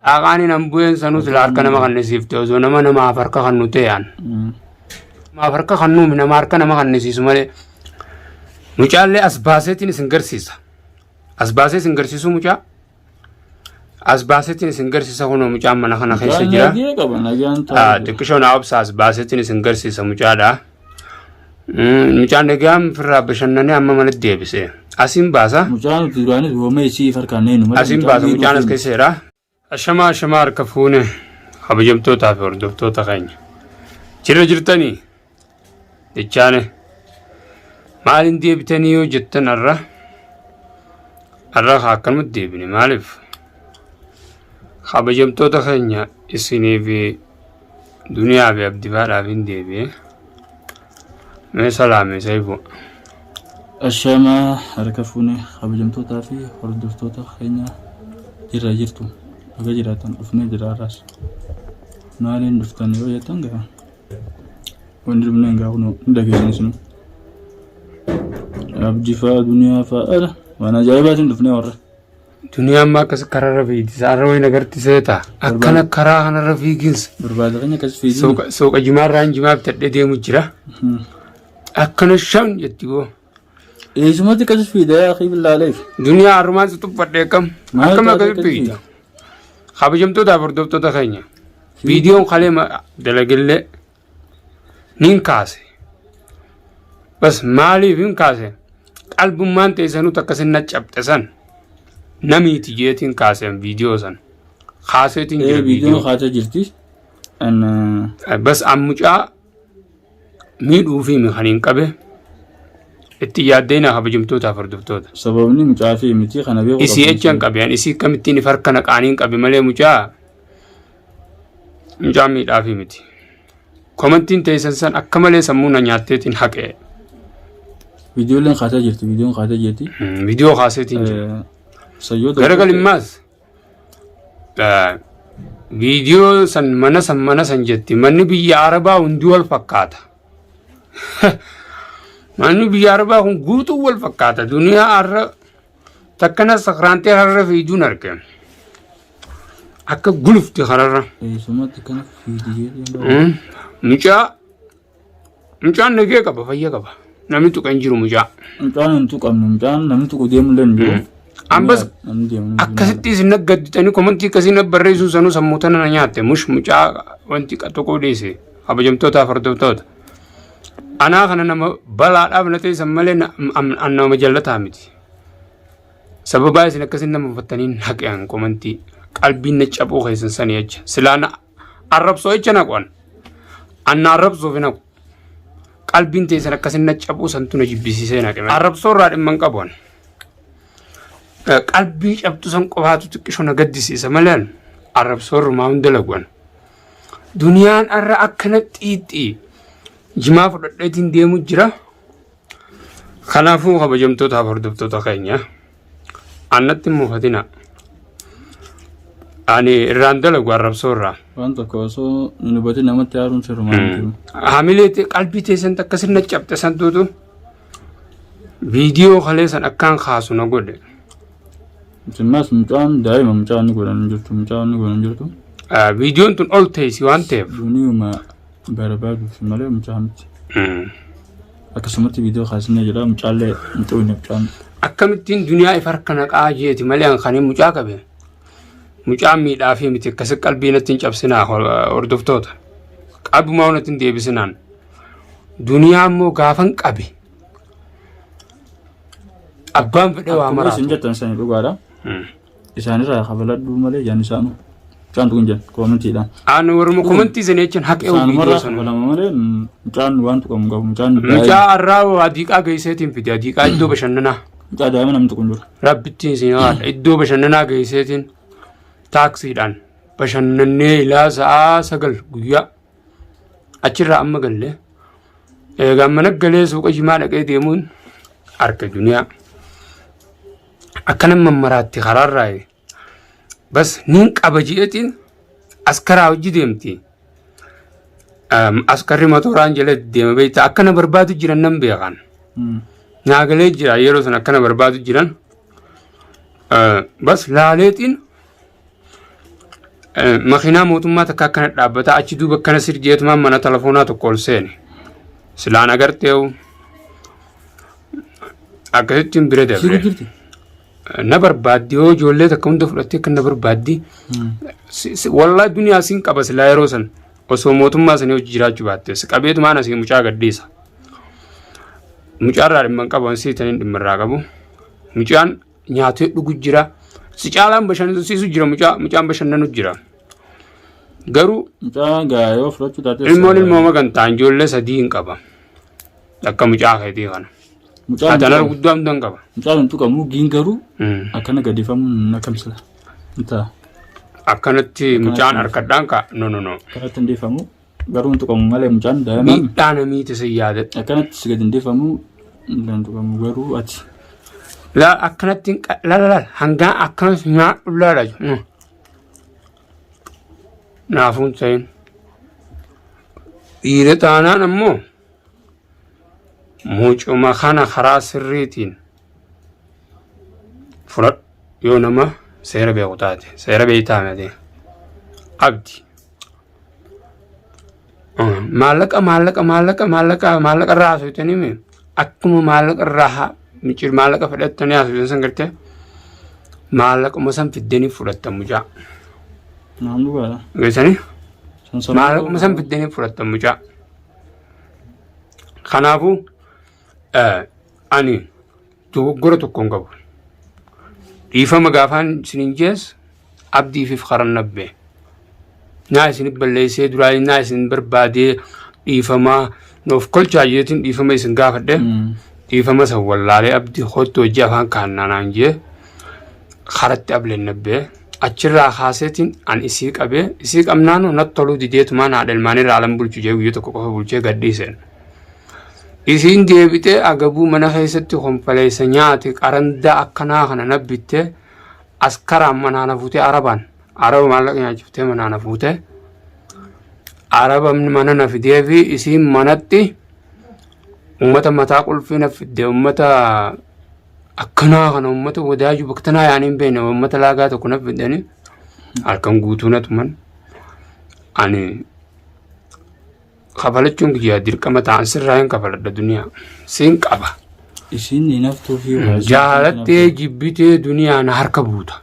Xaaqaaniin an bu'een sanuu sila harka nama kannisiifte osoo nama namaaf harka kannu ta'e an. Namaaf harka kannuumi nama harka nama kannisiisu malee. Mucaallee as baaseetiin isin garsiisa. As baasee isin garsiisuu mucaa. As baaseetiin isin garsiisa kunoo mucaan mana kana keessa Mucaan jira. nagee qaba nagaan taa'u. Xiqqishoo naa obsa as baaseetiin isin garsiisa mucaadha. Mucaan nagaan firraa bashannanee amma manatti deebise. Asiin baasa. Mucaan nuti duraanis woomee isii harkaan neenu malee Asiin mucaan baasa mucaan as miidhuu keessa jira. Ashamaa ashamaa harka fuune kabajamtootaa fi hordoftoota keenya. Jirra jirtanii? Jechaane. Maaliin deebitanii yoo jettan har'a? Har'a haa akkanumatti deebine maaliif? Kabajamtoota keenya isinii fi duniyaa fi abdifaadhaaf hin deebi'e. Mee salaame Saifuu. Ashamaa harka fuune kabajamtootaa fi hordoftoota keenya jirra jirtu baga jiraatan dhufnee jira har'as. Maaliin dhuftan yoo jettan gaa wanni dhufneen gaa kunoo hin dhageessan isinuu. Abdii fa'aa duniyaa fa'aa waan ajaa'ibaatiin dhufnee warra. Duniyaan amma akkas karaarra fiigdi. Saarra wayin agarti seeta. Akkana karaa kanarra fiiginsa. Barbaada keenya akkas fiigin. Suuqa suuqa jimaarraan jimaa bitadhee deemu jira. Akkana shan jetti boo. Eessumatti akkas fiida yaa akii billaaleef. Duniyaa harrumaan si tuffadhe akkam. Maal Akkam taate akkas akkas fiigda. Kabajamtootaaf hordoftoota keenya. Viidiyoon kalee dalagillee nin kaase. Bas maaliif hin kaase? Qalbummaan teessanuu takka sin cabxe san namiiti jeetiin kaaseen viidiyoo san. Kaaseetiin jira Ee viidiyoon viidiyoo. kaatee jirti. An Bas an mucaa miidhuu fi kan hin qabe itti yaaddeenaa kabajamtootaaf hordoftoota. Sababni mucaa fi miti kana beekuu Isii qabdu. jechaan qabe an isii akkamittiin if harka naqaaniin qabe malee mucaa miidhaafi miti. Komantiin teessan san akka malee sammuu na nyaatteetiin haqee. Viidiyooleen kaatee jirti viidiyoon kaatee jirti. Viidiyoo kaaseetiin jira. Sayyoota. Garagalimmaas viidiyoo san mana san mana san jetti manni biyya Arabaa hundi wal fakkaata. Manni biyya Arabaa kun guutuu wal fakkaata. Duniyaa har'a takkana sakraantee har'a fiiduun arge. Akka gulufti kararra. Eessumatti kana fiidi jedhee. Mucaa mucaan nagee qaba fayya qaba. Namni tuqa hin jiru mucaa. Mucaan hin tuqamne mucaan namni tuqu deemullee hin jiru. Ambas Namni deemu hin jiru. Akkasitti isin naggadditanii komantii akkasii na barreessuu sanuu sammuu tana na nyaatte mush mucaa wanti tokko dhiise kabajamtootaaf hordoftoota. Anaa kana nama balaadhaaf na teessan malee an nama jallataa miti. Sababaa isin akkasin nama uffattaniin haqean komantii qalbiin na cabuu keessan sanii jecha silaa na arrabsoo jecha naqu an. An na arrabsuuf hin haqu. Qalbiin teessan akkasin na cabuu santu na jibbisiisee naqe. Arrabsoo irraa dhimma hin qabu an. Qalbii cabtu san qofaatu xiqqisho na gaddisiisa malee arrabsoo irrumaa hunda laguan. Duniyaan arra akkana xiixxii jimaa fudhadheetiin deemu jira. Kanaafuu kabajamtootaaf hordoftoota keenya annatti hin mufatina. Ani irraan dalagu arrabsoo irraa. Waan tokko osoo hin hubatin namatti aaruun sirrumaa hin jiru. Hamilee qalbii teessan takka sirna cabxe santuutu viidiyoo kalee san akkaan kaasu na godhe. Simmaas mucaan daa'ima mucaan ni godhan hin jirtu mucaan ni godhan hin jirtu. Viidiyoon tun ol teessi waan ta'eef. Duniyuma barbaaduuf malee mucaa miti. Akkasumatti viidiyoo kaasnee jira mucaallee hin xuqne mucaan. Akkamittiin duniyaa if harka naqaa jeeti malee an kan mucaa qabe. Mucaan miidhaa fi miti akkasi qalbii natti hin cabsinaa hordoftoota. Qalbumaa natti hin deebisinaan. Duniyaa immoo gaafan qabe. Abbaan fedhe waa Akkuma isin maraatu. jettan sani dhugaadha. Isaanirraa kafaladhuu malee jaan isaanu. Mucaan tuqun jan koomentiidhaan. Ani warruma komantii sana jechaan haqee viidiyoo Isaanumarraa sana. kafalama malee mucaan waan tuqamu qabu. Mucaan Mucaa daa'ima har'aa adiiqaa geesseetiin fide adiiqaa iddoo bashannanaa. mucaa daa'ima namni tuqu hin jiru. Rabbittiin isin haadha iddoo bashannanaa geesseetiin taaksiidhaan bashannannee ilaa sa'aa 9 guyyaa achirraa amma galle eegaa mana galee suuqa jimaa dhaqee deemuun arge duniyaa akkana mammaraatti karaarraa bas nin qaba je'eetiin askaraa hojii deemti. Askarri motoraan jala deema beektaa akkana barbaadu jiran nan beekan. Naagalee jira yeroo san akkana barbaadu jiran. Bas laaleetiin Makiinaa mootummaa takka akkana dhaabbata achi duuba akkana sirjeetumaan mana telefoonaa tokko ol seene. Silaan agarteewu akkasittiin bira Siru dabre. jirti. Na barbaaddi yoo ijoollee takka hunda fudhattee kan na barbaaddi. Wallaahi duniyaa siin qaba silaa yeroo san osoo mootummaa sanii hojii jiraachuu baatte si qabeetumaan asii mucaa gadhiisa. Mucaarraa dhimma hin qabu ansii taniin dhimma irraa qabu. Mucaan nyaatee dhugu jira. Si caalaan bashannansiisu jira mucaa mucaan bashannanu jira. Garuu Mucaa gaa yoo fudhachuu taate. ilmoon ilmoo magantaan ijoollee sadii hin qaba. Akka mucaa keetii kana. Mucaan Haadha guddaa hunda hin qaba. Mucaan hin tuqamu giin garuu akkana gadifamuun akkam sila. Hin ta'a. Akkanatti mucaan harkadhaan ka no no no. Akkanatti hin dhiifamu garuu hin tuqamu malee mucaan daa'imaan Miidhaa namiiti si yaadadha. akkanatti si gadi hin dhiifamu hin tuqamu garuu ati. Laa akkanatti hin la la la hangaa akkanas nyaadhu laala jiru. Naafuun ta'in. Dhiira taanaan ammoo mucuma kana karaa sirriitiin fudhadhu yoo nama seera beeku taate seera beektaa miti abdi maallaqa maallaqa maallaqa maallaqa maallaqa irraa haasofitanii mi akkuma maallaqa irraa micciir maallaqa fudhattanii haasoftan san gartee maallaquma san fiddanii fudhattan mucaa Naam dhugaadha. geessanii San sammuu maallaquma san fiddanii fudhattan mucaa. Kanaafuu ani dogoggora tokko hin qabu. Dhiifama gaafaan isinin jees abdiifiif karan nabbe. Naa isin balleessee duraa naa isin barbaadee dhiifamaa nuuf kolchaa jeetiin dhiifama isin gaafadhe. Dhiifama san wallaalee abdii kottu hojii afaan kaannaa naan jee karatti ableen nabbee. Achirraa kaaseetiin an isii qabee isii qabnaanu natti toluu dideetumaan haadha ilmaanirraa alan bulchu jee guyyaa tokko qofa bulchee gadhiiseen. Isiin deebitee agabuu mana keessatti konfaleessa nyaate qarandaa akkanaa kana na bittee askaraan manaa na fuutee arabaan araba maallaqa nyaachiftee manaa na fuutee araba mana na fidee fi isiin manatti ummata mataa qulfii na fidde ummata akkanaa kana ummata wadaajuu bakka tanaa yaanii hin beekne ummata laagaa tokko na fidanii halkan guutuu na tuman ani kafalachuun kiyya dirqama ta'an sirraa hin kafaladha duniyaa siin qaba. Isiin hin haftuu fi waa isiin Jaalattee jibbitee duniyaa na harka buuta.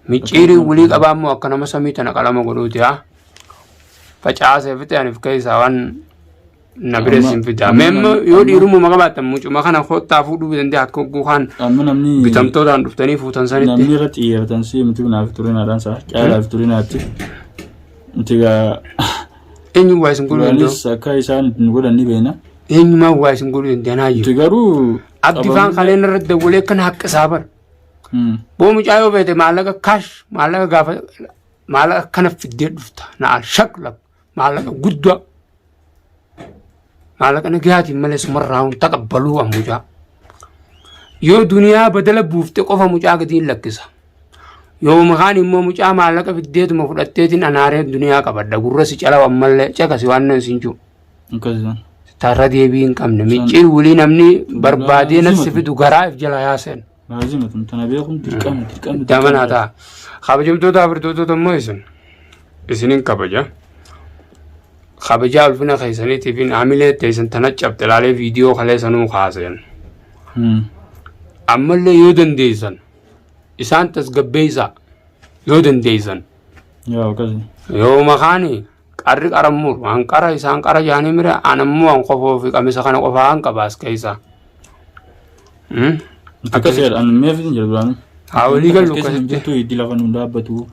Micciirii walii qabaa immoo akka nama samii tana qalama godhuuti haa. Facaasee fixe ani of keessaa waan na bira isin fidaa. Mee immoo yoo dhiirummaa qabaattan mucuma kana kottaa fuudhuu dandeenya akka hogguu kaan Amma namni bitamtootaan dhuftanii fuutan sanitti. namni irratti xiyyeeffatan si miti naaf turinaadhaan isaa caalaa fi turinaatti. Nuti egaa Eenyu waa isin godhuu danda'u? duraanis akka isaan nu godhan ni beekna. Eenyumaa waa isin godhuu danda'anaa Nuti jiru. garuu Abdi faan kaleen irratti dawwalee akkana haqqa isaa bara. Boo mucaa yoo feete maallaqa kaash maallaqa gaafa maallaqa akkana fiddee dhufta na al shaklak maallaqa guddaa maallaqa nagayaatiin malee sumarraa hin taqabbaluu an mucaa. Yoo duniyaa badala buufte qofa mucaa gadi hin lakkisa. Yoo makaan immoo mucaa maallaqa fiddeetuma fudhatteetiin anaaree duniyaa qabadha gurra si calaw ammallee caqasi waan nan siin jiru. Akkasisan. Tarra deebii hin qabne micciir wulii namni barbaadee natti fidu garaa if jala yaaseen. Laazima tun tana beekuun dirqama dirqama. Damanaa ta'a. Kabajamtoota hordoftoota immoo isin isinin kabaja. Kabajaa ulfina keessaniitiif hamilee teessan tana cabxe ilaalee viidiyoo kalee sanuu kaaseen. Ammallee yoo dandeessan isaan tasgabbeessaa yoo dandeessan Yaa akkasi. yoo makaani qarri qarammuur waan qara isaan qara jaanii mire an ammoo an qofoo fi qamisa kana qofaa an qaba as keessaa. Akkasi jedha ani meef hin jedhu duraanii. Haa walii gallu Keessa hin akkasitti. jirtu hiddi lafa nuun dhaabbatu.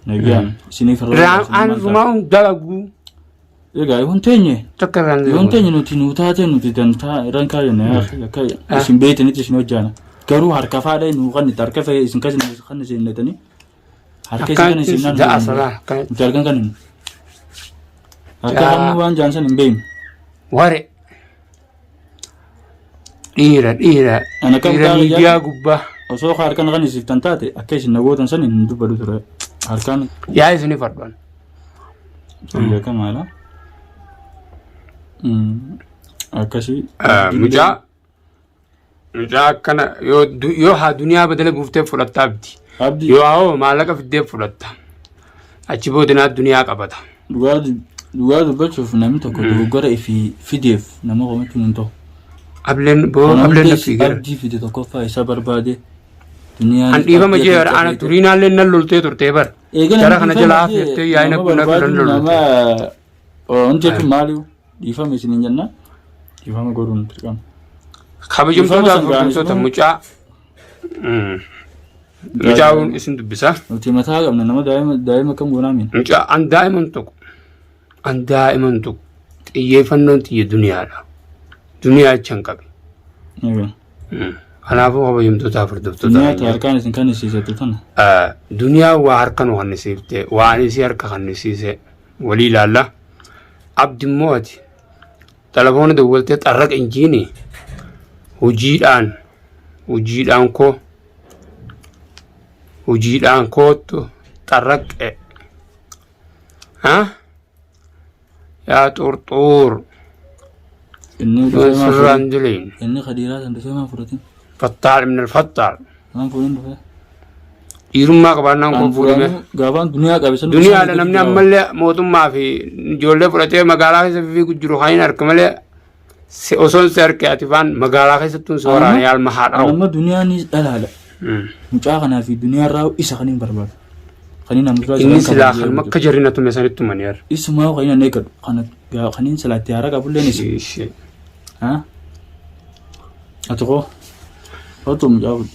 Nagaan isiniif irra Irraan an rumaa dalaguu Egaa yoon teenye takka irraan yoon teenye nuti nu taate nuti dantaa irraan kaayyanne akka isin beektanitti isin hojjaana. Garuu harka faadha nu kan itti harka fa'ee isin kan kan isin netanii harka isin kan isin Akkanatti ja'a salaa akkanatti. Nuti harkan kan hin harka kan nu waan jaansan hin beeknu. Ware. Dhiira dhiira Ana kam dhiira gaafa miidiyaa jaatu? gubbaa. Osoo harkan kan isiif tan taate akka isin nagootan san hin dubbadu ture. Harkaan Yaa isini fadhuan. beekamaadha. Akkasii. Mucaa mucaa akkana yoo yoo haa duniyaa badala buuftee fudhatta abdi. Abdi. Yoo hoo maallaqa fiddee fudhatta. Achi booda naa duniyaa qabata. Dhugaa dhugaa dubbachuuf namni tokko dogoggora ifii fideef nama komachuun hin ta'u. Ableen boo Kana ableen na hundees fiigera. abdii fide tokkoffaa isa barbaade. Duniyaan An dhiifama abdii jee irratti ana feete. turiinaallee nan loltee turtee bar. Eega Jara namni kana dhiifama jalaa jee hafeettee yaa'ina nama kun akka barbaadu nan lolte. nama wanti jechuun maaliif dhiifama isiniin jenna dhiifama godhuun dirqama. Kabajamtoota Dhiifama san hordoftoota gaanisu mucaa mucaa isin dubbisa. Nuti mataa qabna nama daa'ima daa'ima akkam goonaa miina. Mucaa an daa'iman tokko an daa'iman tokko xiyyeeffannoon xiyye duniyaadha. Duniyaa jecha hin qabe. Egaa. Kanaafuu kabajamtootaaf hordoftoota Duniyaa keenya. harkaan isin kan isiisattu tana. Duniyaa waa harka nu kannisiifte waan isii harka kannisiise walii ilaalla. Abdi immoo ati telefoona dawwaltee xarraqa injiini hojiidhaan hojiidhaan koo hojiidhaan koottu xarraqqe. Ha? Yaa xurxuur. Inni dhufee maa Sirraan fuudhin? diliin. Inni kadiiraa san dhufee maa fudhatin? Fattaal ibn al-fattaal. Maan fuudhin dhufee? Dhiirummaa qabaannaan koo An fuudhime. fudhanuu gaafaan duniyaa qabe san Duniyaadha namni ammallee mootummaa fi ijoollee fudhatee magaalaa keessa fiigu jiru kan hin arge malee si osoon si arge ati faan magaalaa keessattuu si waraane yaalma haadha. Amma duniyaanis dhalaadha. Mucaa kanaa fi duniyaa irraa isa kan hin barbaadu. Kan inni amma Inni silaa kan akka jarri na tume sanitti tumanii har'a. Isumaa kan inni eeggatu kana kan inni silaa itti haaraa qabulleen isa. Ishee. Ha? Ati koo. Kootu mucaa fudhu.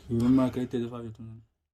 Hiyyummaa akka itti dafaa jettu.